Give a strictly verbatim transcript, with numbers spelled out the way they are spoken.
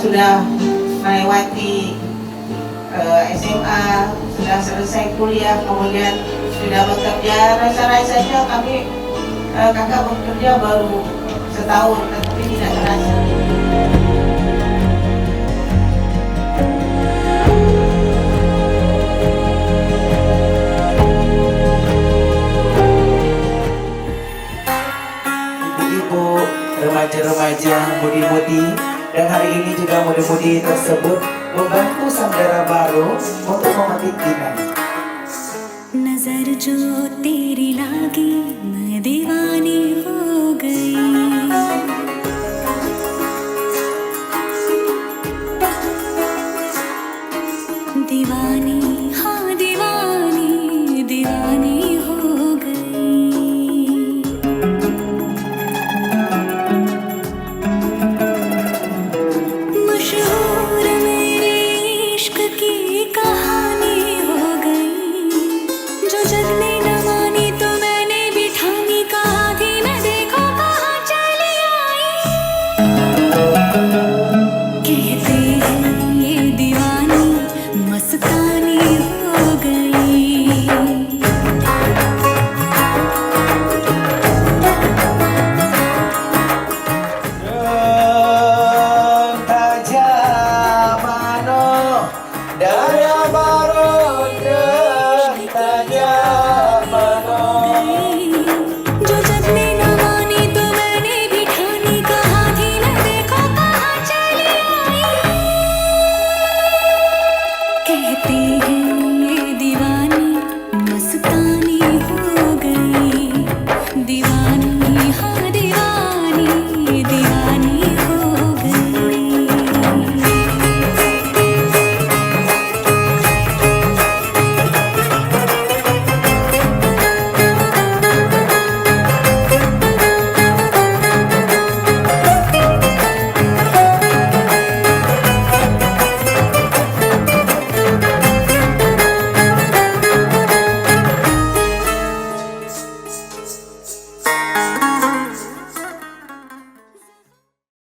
Sudah melewati, eh, S M A, sudah selesai kuliah, kemudian sudah bekerja, rasa-rasanya kami, eh, kakak bekerja baru setahun, tetapi tidak terasa. Ibu-ibu, remaja-remaja, mudi-mudi, dan hari ini juga mudi-mudi tersebut membantu sang dara baru untuk memetik pinang. नजर जो तेरी लागी, मैं दीवानी हो गई। दीवानी, हाँ दीवानी, दीवानी हो गई। मशहूर मेरे इश्क की कहानी हो गई। जो जग ने न मानी तो मैंने भी ठानी, कहा थी मैं देखो कहाँ चली आई। कहते हैं ये दीवानी मस्तानी हो गई। Dara barô, dara barô. जो जग ने न मानी तो मैंने भी ठानी, कहा थी मैं देखो कहाँ चली आई। कहते